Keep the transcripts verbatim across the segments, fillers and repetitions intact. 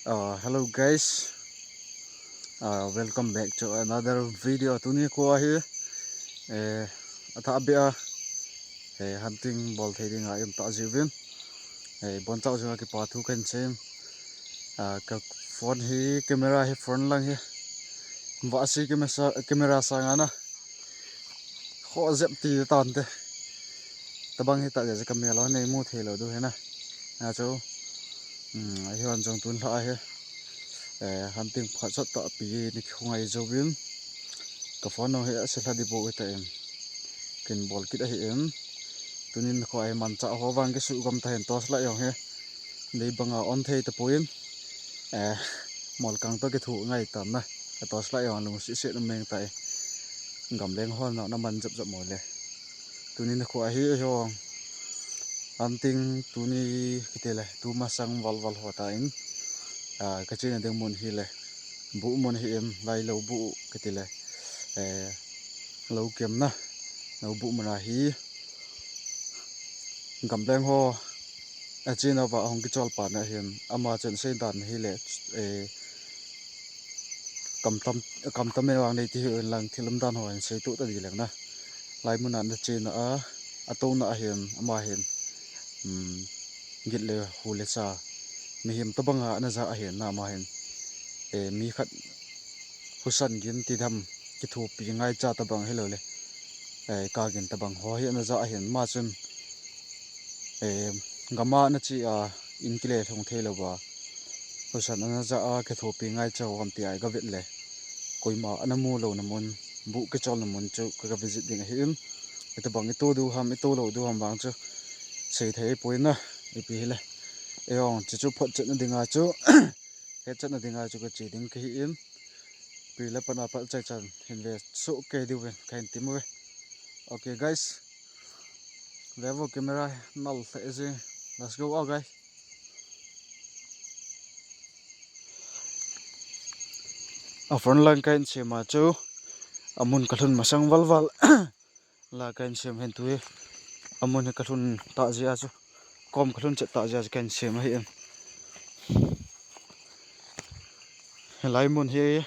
Uh, hello guys, uh, welcome back to another video. Tuni kho hi, eh, atha bia, eh, hunting bol thei dinga um ta jiuvin. Eh, bon chau jinga kipa thu kan sim. Uh, ka phone hi, camera hi, phone lang hi. Vasi camera, camera sanga na. Kho jep ti tan te. Tabang hi ta ja ka mel lo nei mu thei lo du hi na. Na chu. Hmm, ahi hon jong tun lha hi. Eh, hunting phat sot ta pi ni khungai jo bin. Ka phone no hi a se lha di bo ta em. Kin bol kit ahi em. Tunin kho ai man cha ho vang ke su gom ta hen tos la yong he. Dei banga on thei ta puin. Eh, mol kang to ke thu ngai tam na. Ka tos la yong lung si se meng ta e. Gamleng hol na, na man jap jap mo le. Tunin kho ahi hong. Hunting tuni kiti le, tu masang val val ho ta in. Ah, ka chena ding mun hi le. Bu mun hi em, lai lo bu kiti le. Eh, lo kem na. Lo bu mun ahi. Gamleng ho. A chena va hong kichol pa na hin. Ama chen sei dan hi le. Eh, kam tam, kam tam e vang nei ti hi lang thil um dan ho hin sei tu ta di leng na. Lai mun a na chena a, a to na a hin, ama hin, um, git le hu le sa, mihem tabang a na ja a hin na ama hin, eh, mi khat husan gin ti dam, kithopi ngai cha tabang hi lo le, eh, ka gin tabang ho hi na ja a hin, ma chun, eh, gam a na chi a, in kile thong thei lo ba, husan ana ja a, kithopi ngai cha ho kam ti ai ka vet le. Koima ana mu lo na mun, bu kichol na mun chu ka, ka visit ding ahi in. Ita bang ito du ham, ito lo du ham vang chu sei thei poi na, ipi hi le. Eong chu chu phot chet na dinga chu, he chet na dinga chu ka chi ding ka hi in. Pi le pana pal chai chan hin ve su ke diu ve, ka hin tim ve. Okay guys. Vevo camera nal le je. Let's go out guys. A front line ka in sema chu. Amun ka lhun masang val val. La ka in sem hen tu hi. Amun hi ka lhun ta jia chu. Kom ka lhun chet ta jia chu ka in sem ahi em. Lai mun hi.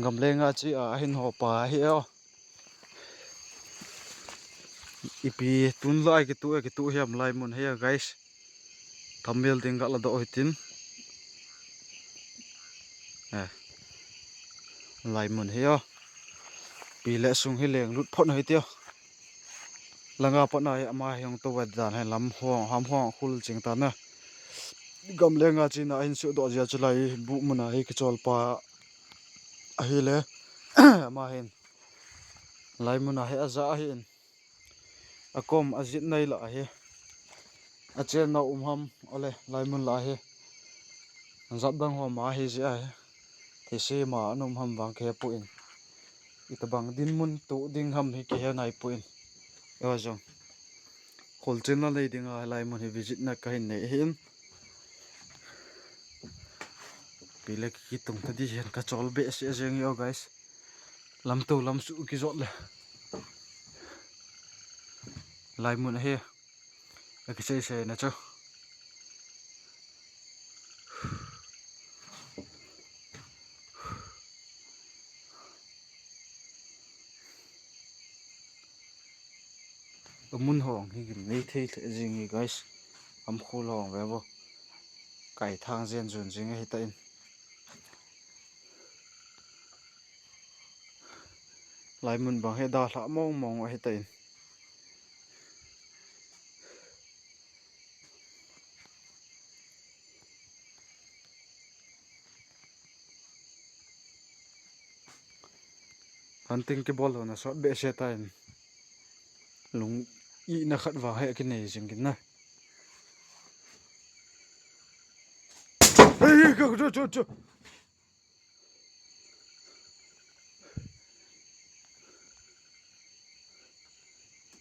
Gamlenga chi a hin ho pa hi o. Ipi tun lai kitu, kitu hiam lai mun hi a guys. Thumbnail ding ga la do hitin. Eh. Lai mun hi o. Pi le sung hi leng lut phot hi tio. Langa pat na hi ama hi hong to wet dan hi lam hong, ham hong khul ching ta na. Gamlenga chi na hin su do jia chu lai bu mun a hi kichol pa ahi le. Ama hin. Lai mun a hi a ja ahi in. A kom a jit nai la ahi. A chen na um ham ole lai mun la ahi. Jat dang ho ma hi ji ahi. Thei se ma an um ham vang ke pu in. Ita bang din mun tu ding ham hi ke he nai pu in. Yo jong. Khol chen na nei ding a lai mun hi visit na ka hin nei hin. Pi le ki tung ta di hen ka chol be se jeng yo guys. Lam to lam su ki jot le. Lai mun he. A ki sei sei na chu. Amun hong hi gim nei thei thei jing hi guys. Am khul hong ve bo. Kai thang jen jun jing hi ta in. Lai mun bang hi da hla mong mong ahi ta in. Hunting kibol ho na sot be se ta in. Lung i na khat vang he ki nei jing kin na. Ei, ka, chu, chu, chu.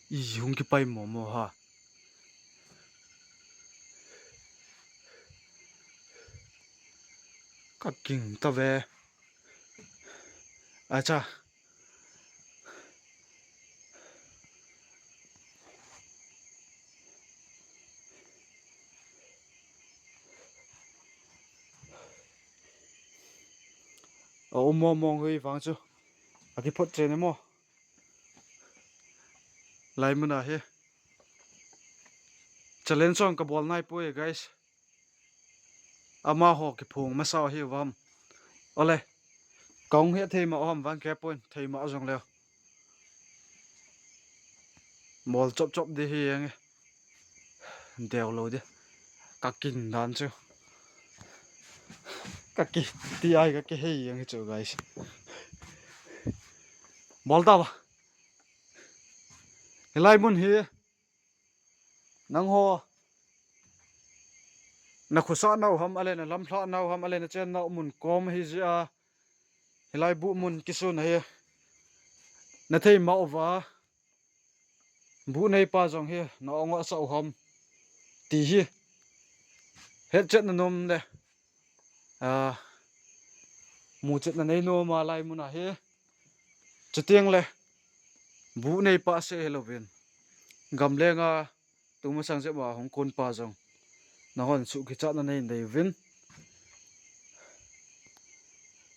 I hung kipai mo mo ha. Ka king ta ve. Acha. A um mong mong hi vang chu. A kiphot chen mo. Lai mun a hi. Challenge song ka bol nai poi, guys. Amaho kiphong masa hi vam. Ole. Kong hi thei ma om vang ke point thei ma jong le. Bol chop chop di hi yang. Deu lo di. Ka kin dan chu. Ka ki ti ai ka ki hei yang hi chu, guys. Bol ta ba. Hilai mun hi. Nangho. Na khusa nau ham ale na lamhla nau ham ale na chen nau mun kom hi ji a. Hilai bu mun kisun hi. Na thei ma uva. Bu nei pa jong hi na ong a sa u ham. Ti hi. Het chet na nom le. A, mu chet na nei nom a lai mun a hi. Chutiang le. Bu nei pa se hi lovin. Gam le nga. Tuma sang jep a hung kon pa jong. Na hon su kichat na nei nei vin.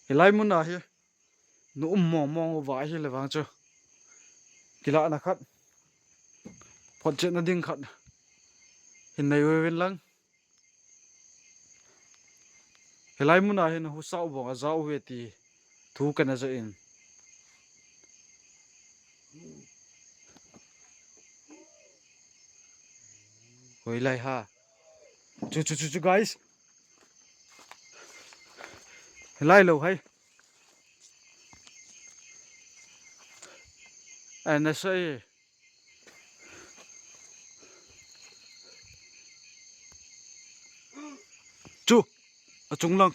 Hilai mun a hi. Nu um mong mong uva hi le vang chu. Kila na khat. Phot chet na ding khat. Hin nei uvin lang. Hilai mun a hin husa u bong a ja u ve ti thu kana ja in. Hoi lai ha. Chu chu chu chu, guys. Hilai lo hai. Ana sai. Chu, a chung lang.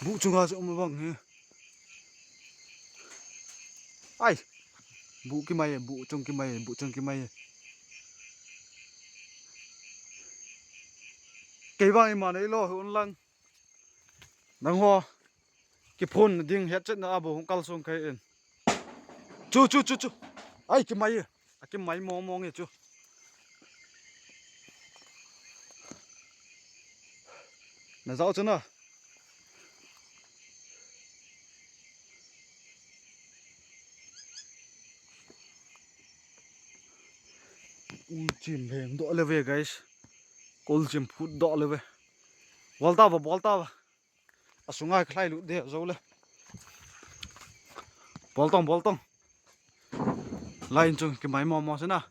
Bu chunga chu um vang hi. Ai. Bu kimai, bu chung kimai, bu chung kimai. Kei vang ima nei lo hun lang. Nangho. Kiphun ding het chet na a bo hung kal sung kai in. Chu chu chu chu. Ai kimai. A kimai mong mong e chu. Na jao chu na. Ul chim heng do le ve, guys. Kol chim phut do le ve. Bol ta ba, bol ta ba. A sunga ka lai lut de zo le. Bol tong, bol tong. Lai in chung kimai mo mo se na.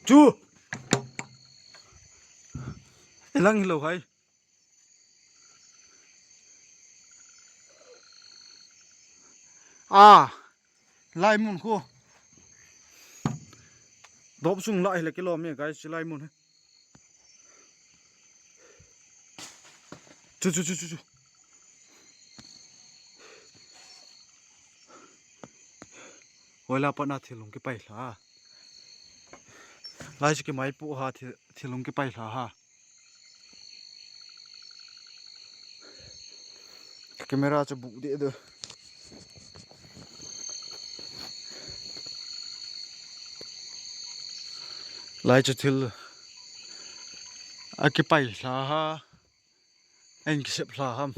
Chu. Elang hilo hai. A. Lai mun khu. Dop sung lai le kilo me, guys, lai mun. Chu chu chu chu chu. Hoila pat na thilung kipai hla. Lai chu kimai pu ha thi-, thilung kipai hla ha. Camera chu bu de do. Lai chu thil a kipai hla ha. Ahin kisep hla ham.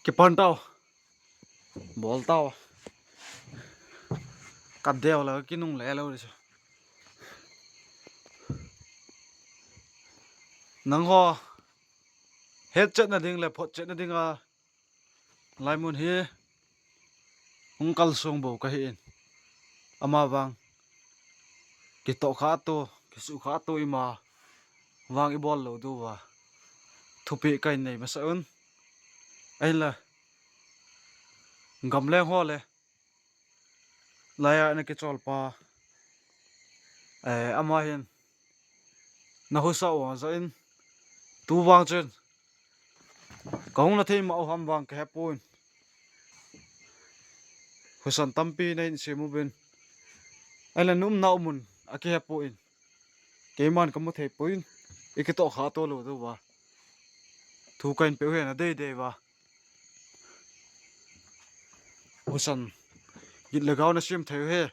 Kipan tau. Bol tau. Ka deu la kinung le lo de. Nangho. Het chet na ding le phot chet na ding a. Lai mun hi hung kal sung bo ka hi in. Ama vang Kitoh kha to, kisuh kha to ima vang ibol lou diu va. Thupeh kahin nei masa un. Ahinla, gamleng ho le, laiya na kichol pa, eh, ama hin, na husa u ang sa in, tu vang chun, ka hung na thei ma u ham vang ka hepon. Husan tampi na hin sem uvin. Ahinla na umna u mun, aki hepon. Keiman ka mu thei pon. I kitoh kha to lou diu va. Thu kahin peh u hi na deidei va. Husan. Git le gau na sem thei u hi.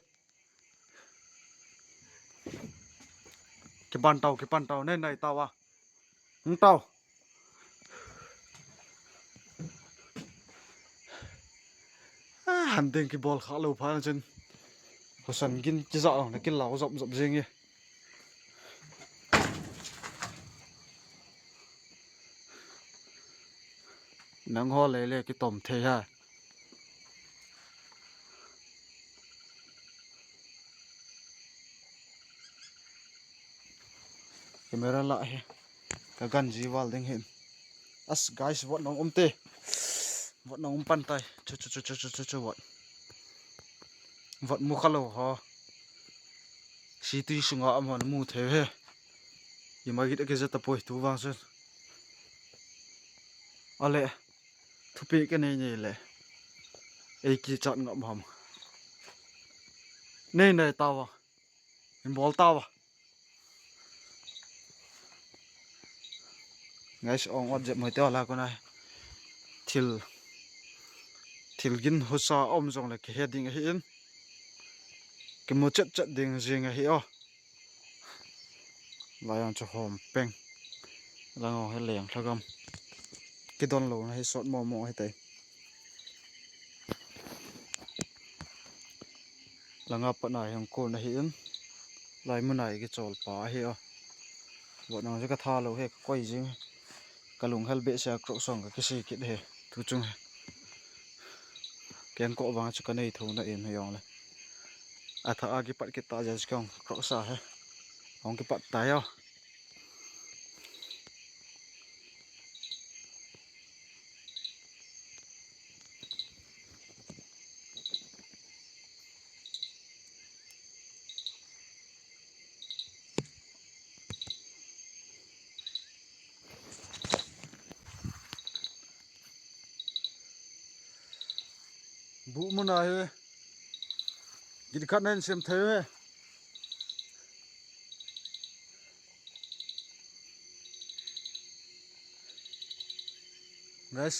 Kipan tau, kipan tau, nei nei tau a. Hung tau. Ah, han ding kibol kha lou pha na chun. Husan gin kija ang na kilau jop jop jing e. Nang ho le le kitom thei ha. Camera la hi. Ka ganji val ding hin. As guys, vot nong um te. Vot nong um pan tai. Chu chu chu chu chu chu chu vot. Vot mu kha lou ho. City sunga amon mu thei u hi. Ima git a kija tapoi tu vang chun. Ale. Thupeh ka nei nei le. Ei kichat ngam ham. Nei nei tau va. Hin bol tau va. Guys, ong ot jep moi te la ko na. Thil, thil gin husa um jong le kihe ding ahi in. Kimu chet chet ding jing ahi o. Lai ang chu hom peng. Lang ong hi leng lhagam. Kidon lou na hi sot mo mo hi tai. Langa pat na hi hung kon ahi in. Lai mun a i kichol pa ahi o. Vot nang chu ka tha lou hi ka koi jing. Ka lunghel behseh a Crocs song ka kisi kit hi. Tu chung hi. Kengkoh vang chu ka nei thou na in hi jong le. A tha a kipat kit ta jeh chu kong Crocs a hi. Hung kipat ta jo. Bu mun a hi. Git khat na hin sem thei u hi. Guys,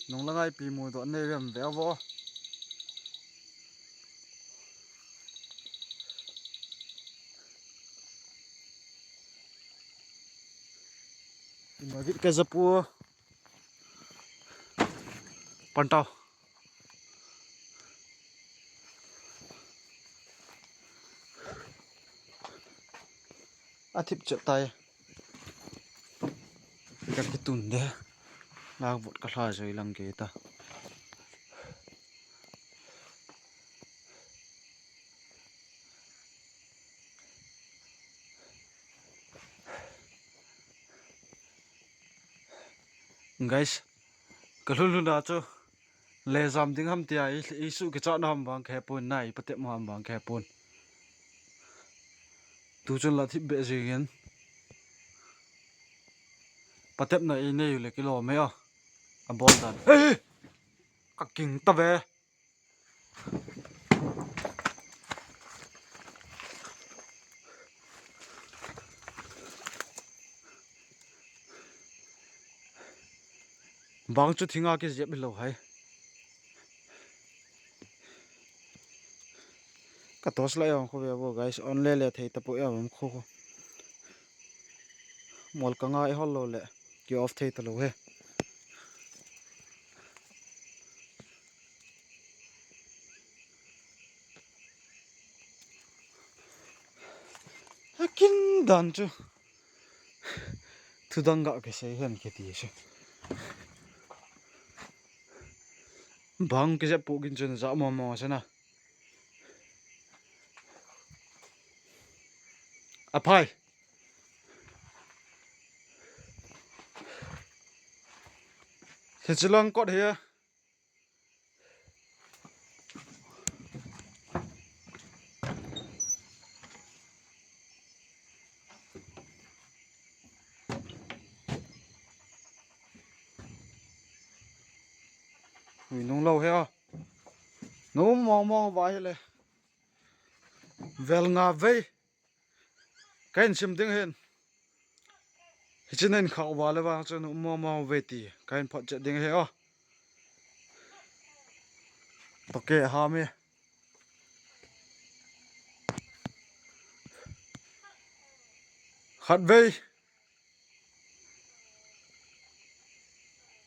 nung la ngai pi mu doh nei vem ve vo. Ima git ka ja pu. Pan tau. A thip chet tai. Ka kitun de. Lak vot ka hla joi lang ke ta. Guys, ka lhun lhun a chu le jam ding ham tia i, i su kichat na ham vang ka hepon, na i patep mo ham vang ka hepon. Tu chun la thip be jing in. Patep na i nei u le kilom e a. A bol dan. Hey! Ka king ta ve. Bang chu thinga kijep hilou hai. Ka torch light jong khu ve vo guys, on le le thei tapoi a um khu khu. Mol ka ngai hol lou le. Ki off thei talou he. Akin dan chu. Thudang ga kisei hen kiti chu. Bang kijep pu gin chun ja mo mo sana. Aphai. Hichilang kot hi. Ui, nung lou hi a. Nung mong mong va hi le. Vel nga vei. Ka hin sim ding hin. Hichi nen khau va le vang chun um mo mo ve ti. Ka hin phot chet ding hi o. Toke ha mi. Khat vei.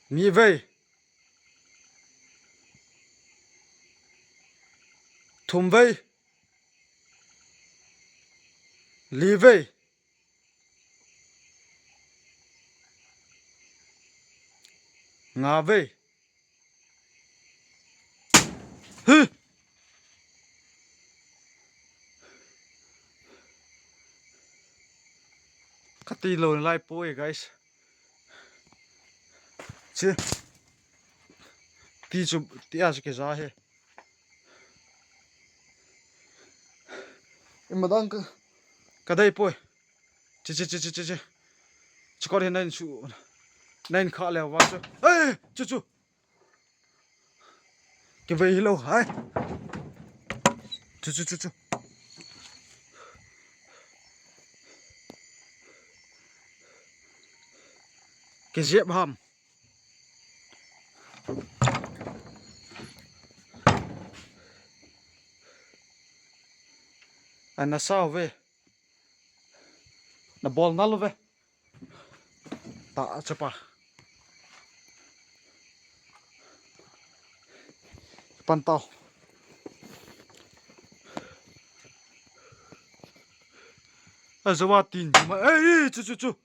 Ni vei. Thum vei. Li vei. Nga vei. Hi. Kati lou lai poi, guys. Chi. Ti chu, ti a chu ke za he. Ima dang ka, ka dei poi. Chi, chi, chi, chi, chi, chi. Chi kor hi nine su. Nine kha le wa chu. Ei, chu, chu. Kivei hi lou hai. Chu, chu, chu, chu. Kijep ham. Ana sao ve. Na bol na lou ve. Ta chapa. Pan tau. A zawa tin ma. Ei, chu, chu, chu.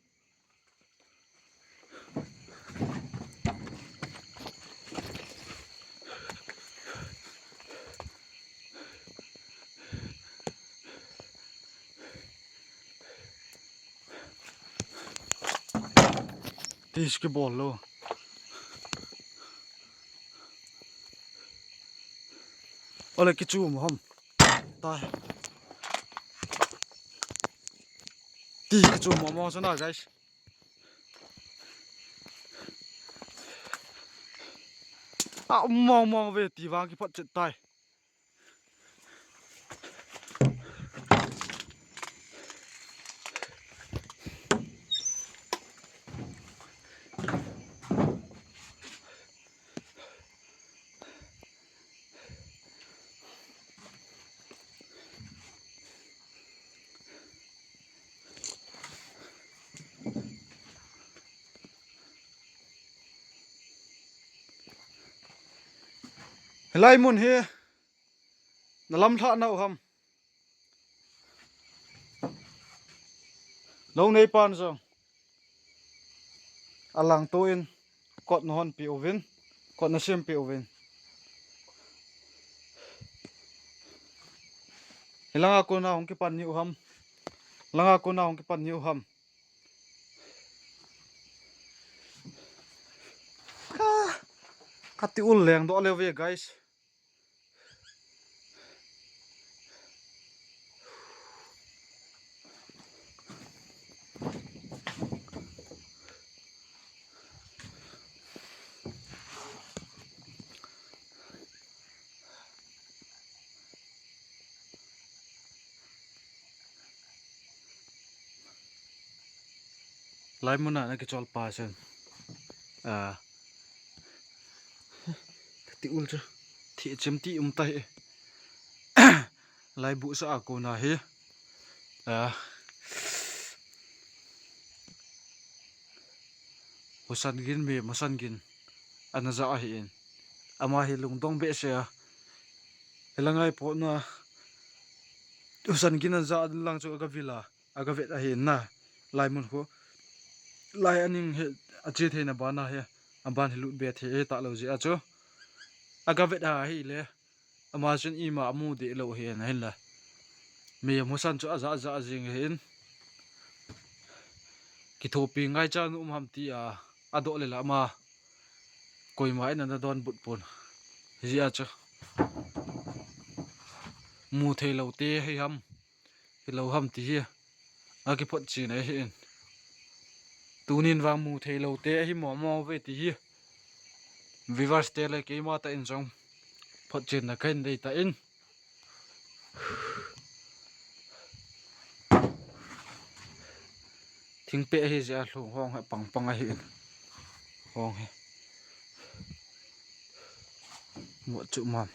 Ti chu kibol lou. Ole kichu mo ham. Tai. Ti kichu mo mo chu na, guys. A mo mo ve ti vang kiphot chet tai. Hilai mun hi na lamlhah nau ham? Lou nei pan jong. Alang to in kot na hon pi uvin, kot na sim pi uvin. Hilanga kona hung kipan ni u ham. Langa kona hung kipan ni u ham. Ka, kati ul leng doh leu ve, guys. Lai muna na kichol pa chun. Ah. Ti ul chu. Thi chim ti um ta hi. Lai bu sa a kona hi. Ah. Husan gin mi, masan gin. Ana ja ahi in. Ama hi lungdong behseh a. Hilangai po na. Husan gin ana ja lang chu aga vila. Aga vet ahi na. Lai mun khu. Lai aning hi, ache theina bana hi. Aban hi lut be thei ta lou jeh a chu. Aga vet ahi le. Ama chun ima amu deh lou hi na hin la. Mi husan chu aja, aja jing hin. Kithopi ngaichat um ham tia, adoh le la ama koima in ana donbut pon. Hijeh a chu mu thei lou te hi ham, hilou ham ti hi akiphotchen ahi in. Tunin vang mu thei lou te ahi mong mong uve ti hi viewers te le keima tah in jong photchenna kahin nei tan. Thingpeh hi jeh a lhung hong hi pang pang ahi in. Hong hi. Mo chu mam.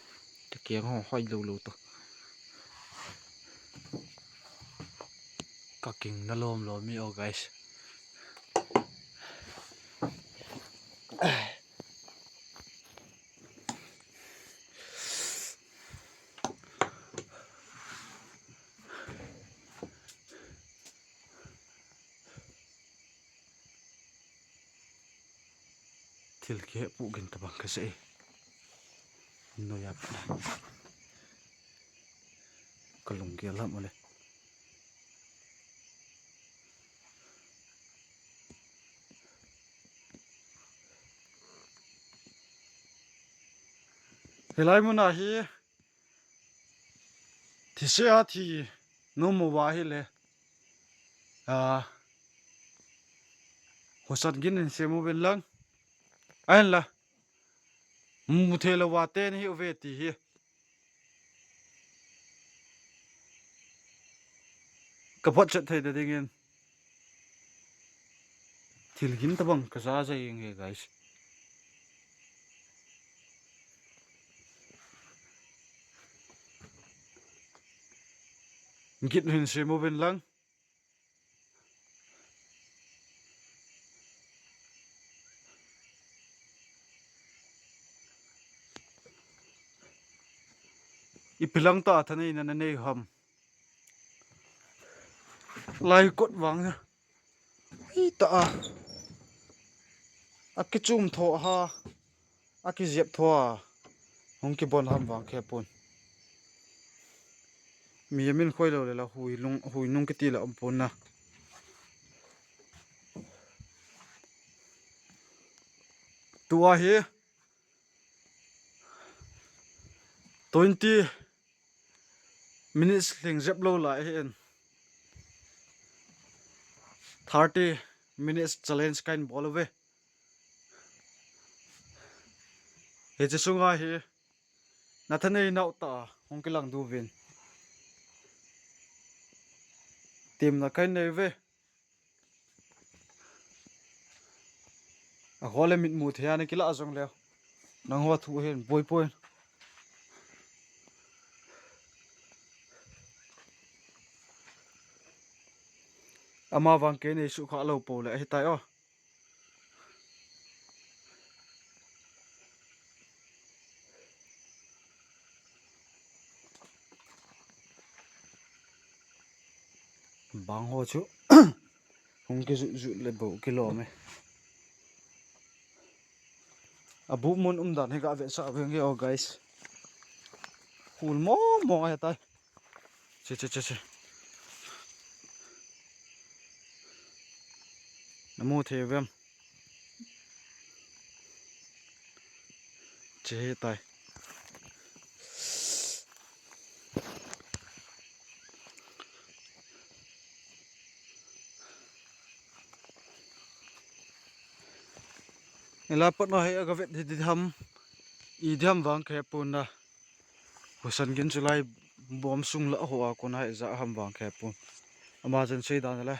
Ka keng hong hoi lou lou to. Ka keng na lom lom mi o guys. Thil kihe pu gin tabang ka sei. Noiya. Ka lunggel lam le. Hilai muna hi. Thise a thi nom uva ahile. Ah. Husan gin in sem uvin lang. Ahin la. Mu thei lou va te nahi uve ti hi. Ka photchet theina dingin. Thil gin tabang ka ja ja jeng e guys. Gin hin sem uvin lang. Ipi lang tah thaneina nanei ham. Lai kot vang na. Hita a. Akichum tho ha. Akijep tho a. Hung kibon ham vang khe pon. Mi amin khoi lou le la hui lung, hui nung kiti la um pon na. Tua hi. Twenty minutes lhing jep lou lai ahi in. Thirty minutes challenge kahin bol uve. Hiche sunga hi. Na thanei nau tah hung kilang diuvin. Temna kahin nei uve. A hole mit mu thei a na kila jong leu. Nangho thu hin boi poi. Ama vang kei nei sukha lou pou le ahi tai o. Bang ho chu. Hung kijut jut le bou kilom e. Abu mun umdan hi ga vetsah veng e o guys. Hul mong mong ahi tai. Che, che, che, che. Namu thei uvem. Che hi tai. Ela pat na hi aga vet hi di ham. I di ham vang khe pon na. Husan gin chu lai bom sung la ho a kon a hi ja ham vang khe pon. Ama jen sei dan le.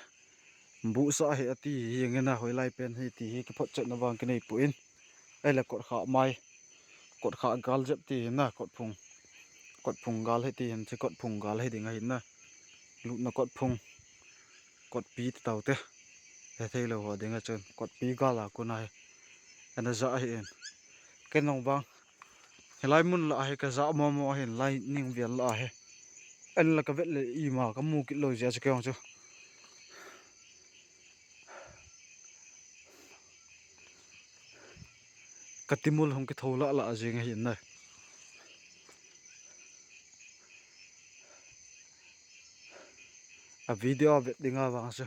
Buhsa hi ati hi nge na hoilai pen hi ti hi kiphotchetna vang kinei pon. Ahile kot kha mai. Kot kha gal jep ti hin na kot phung. Kot phung gal hi ti hin che kot phung gal hi ding ahin na. Lutna kot phung. Kot pi ti tau te. He thei lou ho ding a chun kot pi gal a kon a hi. Ana ja ahi in. Ken nong vang. Hilai mun la hi ka ja mo mo hin lai ning vel la hi. An la ka vet le ima ka mu kit lou jeh a chu kei jong chu. Ka timul hung kitho lah lah jeng ahi na. A video a vet ding a vang chu.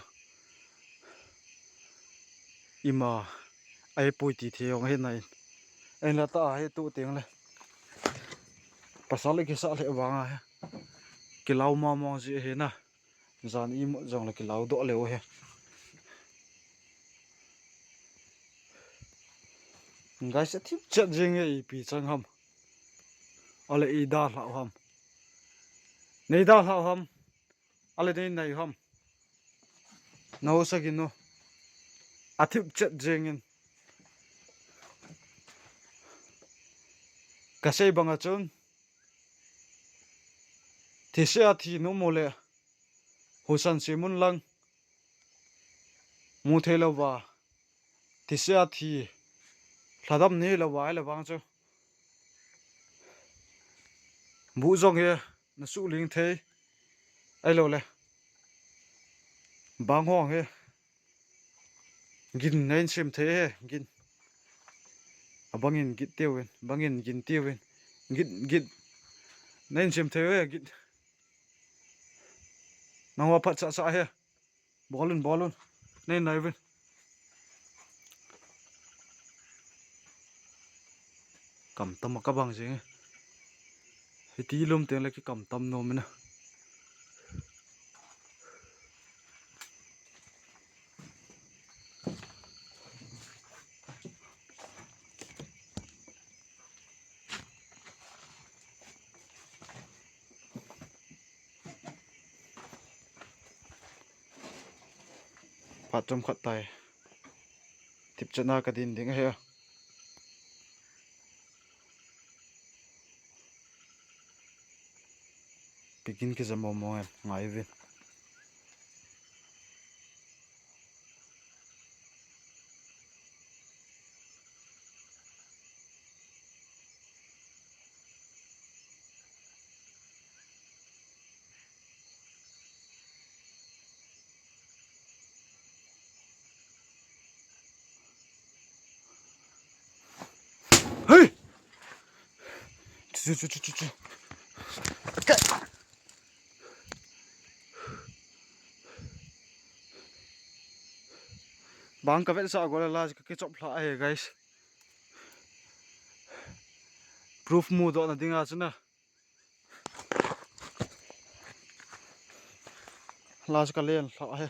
Ima, ai pui ti thei jong ahi nai. Ahin la ta ahi tu teng le. Pasal le kisa le vang ahi. Kilau ma mong ji ahi na. Jan imut jong le kilau doh leu ahi. Guys, a thip chet jing e ipi chang ham. Ale i da hlau ham. Nei da hlau ham. Ale nei nai ham. Nau sa gin no. A thip chet jing in. Ka sei bang a chun. Thi se a thi no mo le. Husan se mun lang. Mu thei lo va. Thi se a thi. Lhadam nei lo va le vang chu. Bu jong he, na su ling thei. Ai lo le. Bang hong he. Gin na in sim thei he, gin. A bangin git teu in, bangin gin teu in. Git, git. Na in sim thei he, git. Nang wa phat sa sa he. Bolun, bolun. Nei nai vin. Kam tam ka bang jing. Hiti lum teng le ki kam tam nom ina. Phat chom khat tai. Thip chet na ka din ding ahi a. Pigin ki jamo mo em, ngai vin. Hei! Chu, chu, chu, chu, chu. Ka- Bang ka vet sa go la la ka kichop hla ahi, guys. Proof mu doh na dinga chu na. Last ka len hla he.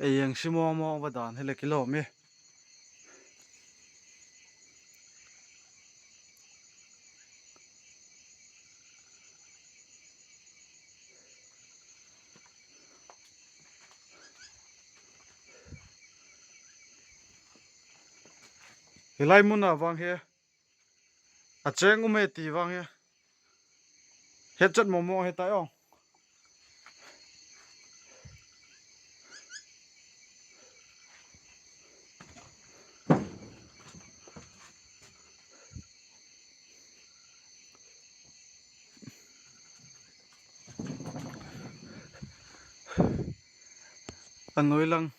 Ei, jeng si mong mong va dan hi le kilom e. Hilai mun a vang hi. A cheng um e ti vang hi. Hetchet momo he tai o. A noi lang,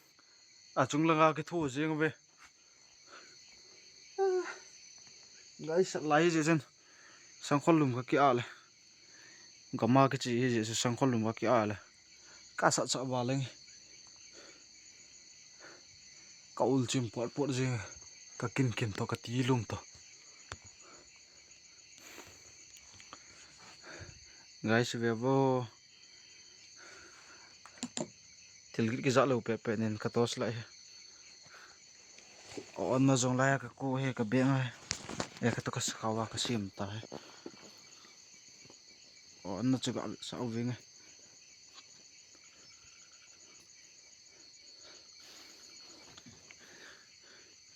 a chung langa kithu jing ve. Guys, lai hi jeh chun sangkhol lum ka ki a le. Gama kichi hi jeh chun sangkhol lum ka ki a le. Ka sa cha ba leng. Ka ul chim pot pot jing. Ka kin kin to ka ti lum to. Guys, ve vo. Thil git kija lou pet pet nin ka torch light hi. O, on na jong lai ka ku hi ka beng hi. E ka to ka sakhawa ka sim ta hi. O, on na chu ka sa u ving hi.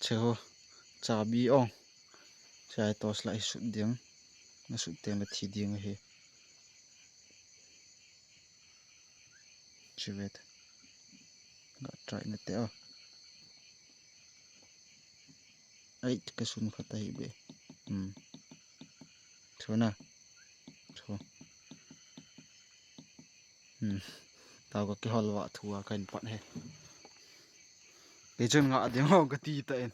Che ho, chabi ong. Chai torch light hi sut ding. Na sut teng le thi ding hi. Chivet. Ga try na te o. Ai, ka sun khat ahi be. Hmm. Thu na. Thu. Hmm. Tao ka kihol va thu a ka in pat he. Kei chun nga ding ho kati ta in.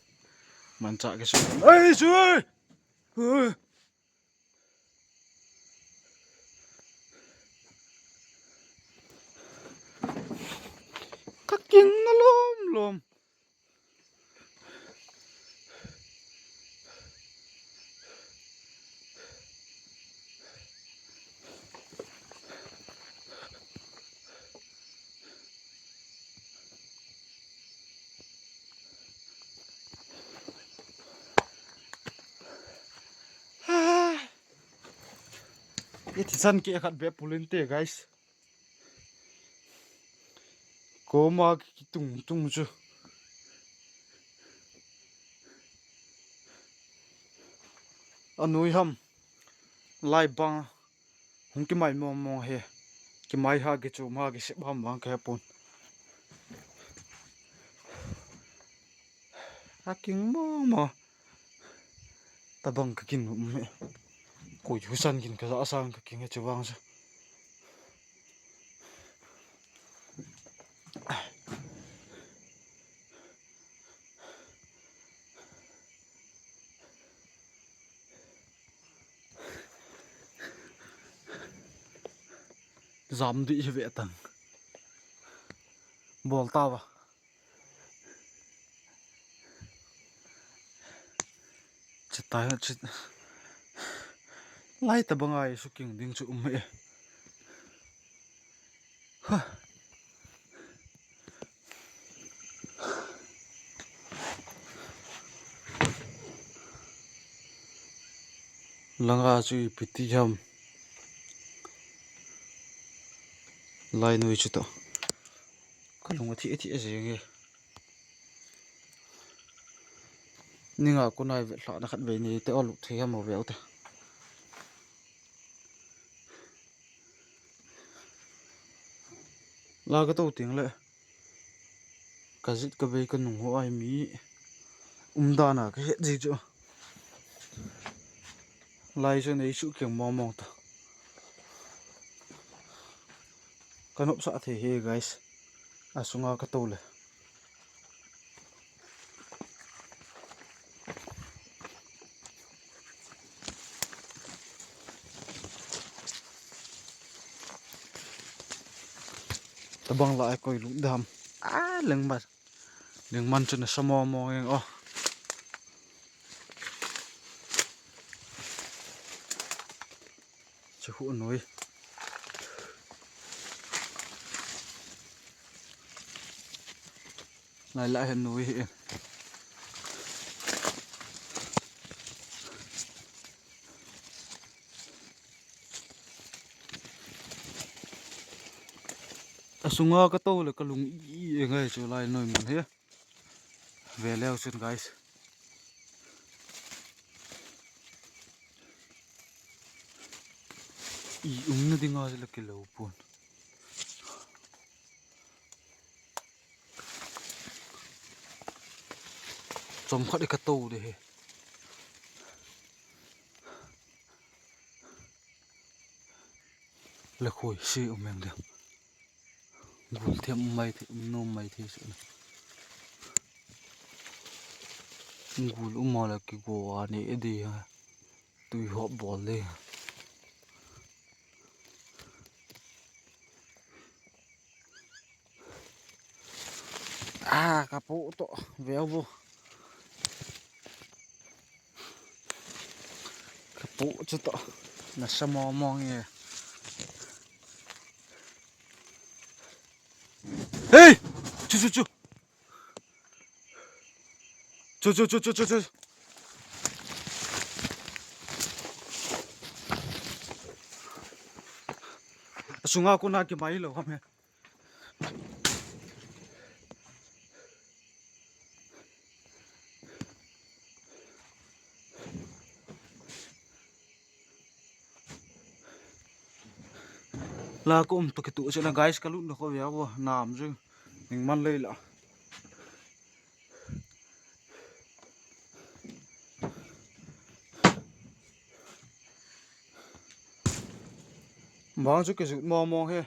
Manchah kisu. Ei, su! Ei! Ui! Ka king na lom lom. Iti san ki khat be pulin te, guys. Koma kitung tung chu. Anui ham. Lai bang. Hung kimai mong mong he. Kimai ha kichum ha kisep ham vang ka he pon. A king mong mong. Tabang ka kin um he. Koi husan kin ka sa sang ka king he chu vang sa. Jam di hi ve tang. Bol ta va. Chita, chit. Lai tabang ai su king ding chu um e. Ha. Langa chu ipi ti ham. Lai noi chu to. Ka lung athi athi a jeng e. Ninga kunai ve hla na khat ve ni te olu thei ham ve te. La ka to ting le. Ka jit ka bei ka nung ho ai mi. Umdana ka het ji chu. Lai chu nei chu keng mong mong ta. Ka nop sa thei he, guys. A sunga ka to le. Tabang la ai koi lu dam. A leng ba. Leng man chu na sa mong mong eng o. Chu hu noi. Lai lai hen noi hi. A sunga ka to le ka lung i ngai chu lai noi man he. Ve leu chun, guys. I umna dinga la kilo pon. Chom khat i ka to de he. Le khoi si um meng de. Gul them um mai the, um nom mai the se. Gul um ma la kigo a ne e de ha. Tui hop bol le. A, ka pu to, veu bu. Ka pu chu to. Na sa mong mong e. Hey! Chu, chu, chu. Chu, chu, chu, chu, chu, chu. A sunga kona kimai lo ham he. La ko um to kitu chena, guys, ka lut na ko via bo nam jing. Ning man lei la. Bang chu kijut mong mong he.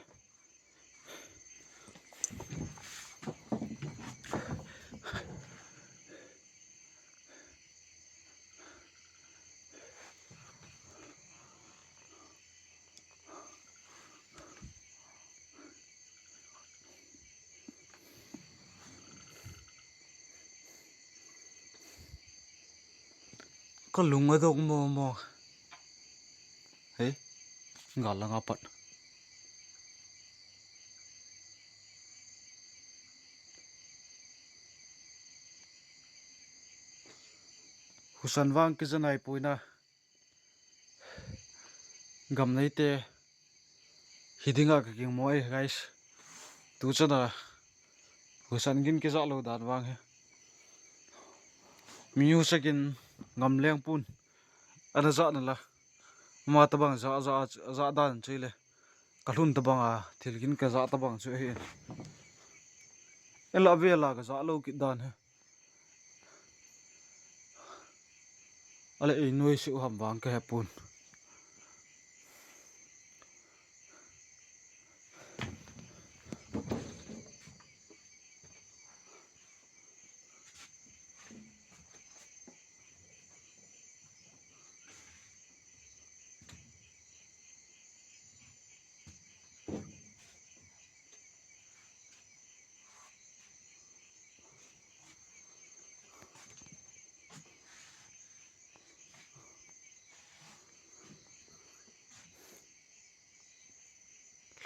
Ka lung a dong mo mo. Hei, gal langa pat. Husan vang kijanai puina. Gam neite hi dinga ka ging mo e, guys. Tu chana husan gin kija lo dan vang he. Mi husa gin ngam leng pun. Ana ja na la. Ma tabang ja, ja, ja dan chu le. Ka lhun tabang a, thil gin ka ja tabang chu he. Ela vela ka ja lo kit dan he. Ale ei noi si u ham vang ka he pun.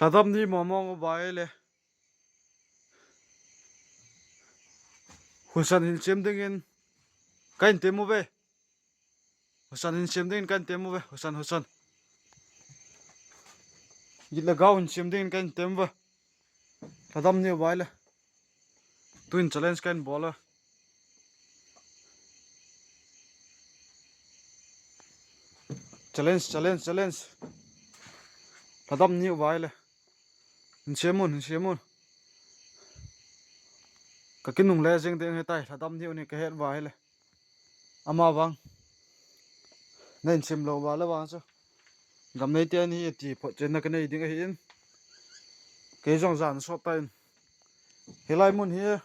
Lhadam ni mong mong uva ile. Husan hin sem dingin ka hin tem uve. Husan hin sem dingin ka hin tem uve. Husan, husan. Git le gau hin sem dingin ka hin tem uve. Lhadam ni uva ile. Tuin challenge ka hin bol uve. Challenge, challenge, challenge. Lhadam ni uva ile. Hin sem un, hin sem un. Ka kinungle jing ding ahitai, lhadam ni u ni ka het uva ile. Ama vang. Na hin sem lou uva le vang chu. Gam neite ani ti photchenna ka nei ding ahin. Kei jong jan sot tan. Hilai mun hi.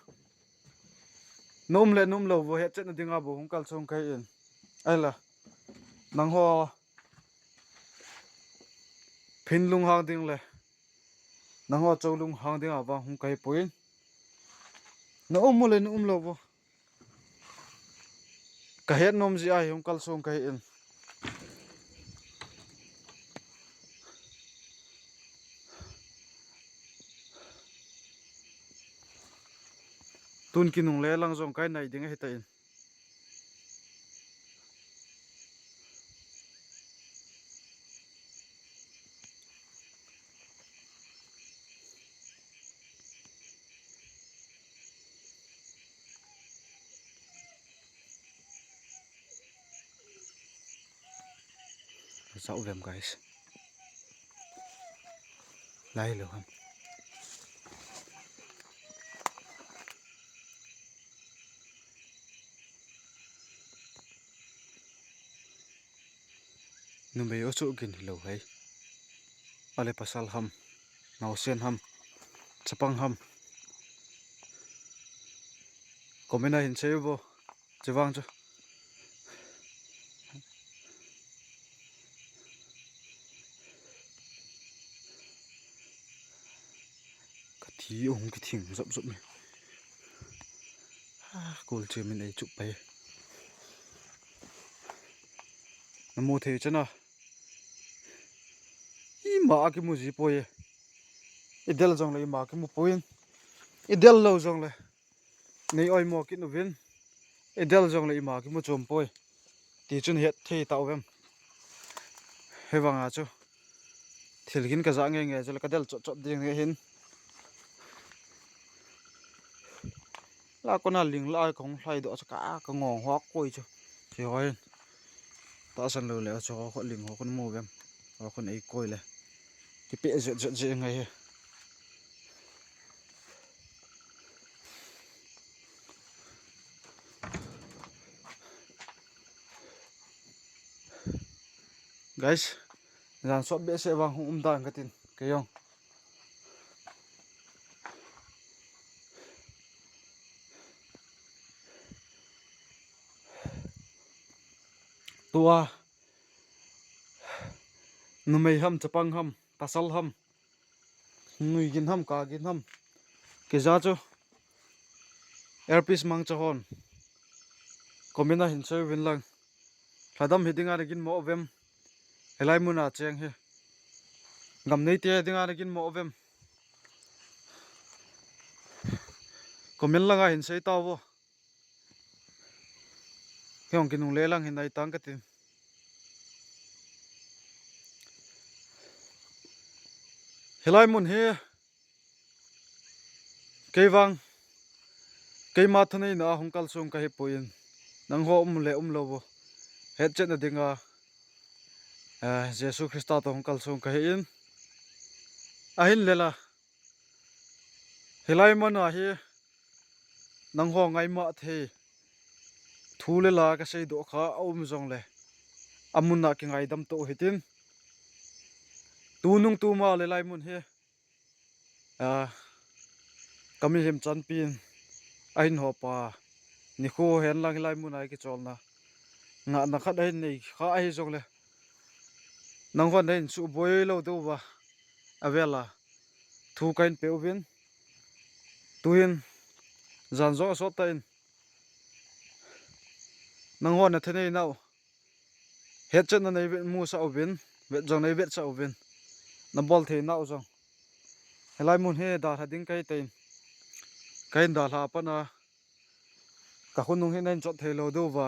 Na um le na um lou bou hetchetna dinga bou hung kalsong ka hin. Ahila. Nangho. Phin lunghang ding le. Nangho chou lunghang dinga vang hung ka hi poi. Na um u le na um lou bou. Ka het nom jeh a hi hung kalsong ka hin. Tun kinungle lang jong ka nai ding ahitan. Sao vem, guys. Lai lo ham. Numei u chu gin hilou hei. Ale pasal ham. Naosen ham. Chapang ham. Comment a hin sei uvo. Chevang chu. Ka thi hung kithing jop jop ni. Ah, kul che min ei chup pai. Na mu thei chana. Ima a kimu ji poi. I del jong le ima kimu poi. I del lou jong le. Nei oimo kit uvin. I del jong le ima kimu chom poi. Ti chun het thei ta uvem. Hivanga chu. Thil gin ka ja nge nge chu le ka del chot chot ding nge hin. La kona ling la ai kong hlai do chu ka, ka ngong ho koi chu. Che hoi. Tahsan lou le chu ho ling ho kon mu vem. Ho kon ei koi le. Kipe jet jet je ngai he. Guys, jan sot behseh vang hung um dan ka tin, kei jong. Tua, numei ham, chapang ham, pasal ham, nui gin ham, ka gin ham. Kei ja chu, earpiece mangcha hon. Comment a hin sei uvin lang. Lhadam hi dinga na ginmo uvem? Hilai muna cheng hi. Gam neite dinga na ginmo uvem? Comment langa hin sei tauvo. Kei hung kinungle lang hin nai tang katin. Hilai mun hi kei vang, keima thaneina a hung kalsong kahi poi. Nangho um le umlou vo, hetchetna dinga, eh, Jesu Christa toh hung kalsong kahi in. Ahinla, hilai muna hi nangho ngaima thei thu le la kasei doh kha aum jongle, amuna kingaidam to hitin. Tunung tuma le hilai mun hi, ah, kamihem chanpin ahin hopa, nikho hen lang hilai muna kicholna, ngahna khat ahin nei kha ahi jongle, nanghon nahin suboi lou diuva avela thu kahin peuvin. Tuhin jan jong asot tan, nanghon na thaneinau, hetchetna nei vet musah uvin, vet jong nei vetsah uvin, nabol theinau jong. Hilai mun hi dalha ding kahi tan, kahin dalha a pat a, kakhonung hi nahin chot thei lou diuva,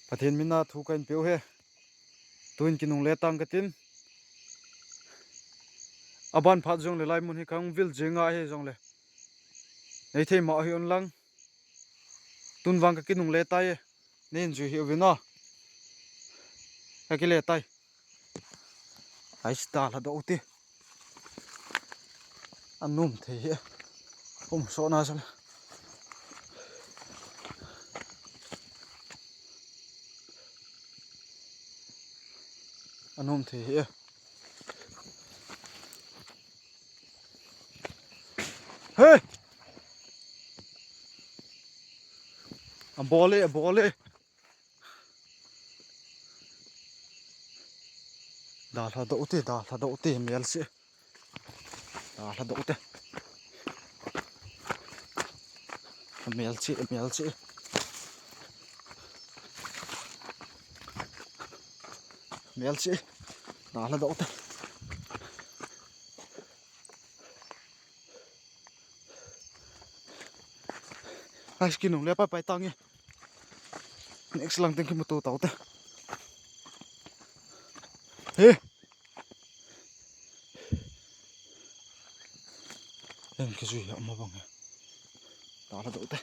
Pathen mina thu kahin peu hi. Tuhin kinungle tang katin. Aban phat jongle hilai mun hi kahung vil jinga ahi jongle, nei thei ma hi un lang. Tun vang kakinungle tai. Neihin jui hih uvin o. Kakile tai. Ai, dalha doh ute. Anom thei hi. Kum so na sal. Anom thei hi. Hey! Abol e, abol e. Dalha doh ute, dalha doh ute, melchih. Dalha doh ute. Melchih, melchih. Melchih. Dalha doh ute. Ai, kinungle pai pai tange. Next lang teng kimuto taute. He. Em kijui ya ma bang ya. Dalha doh ute.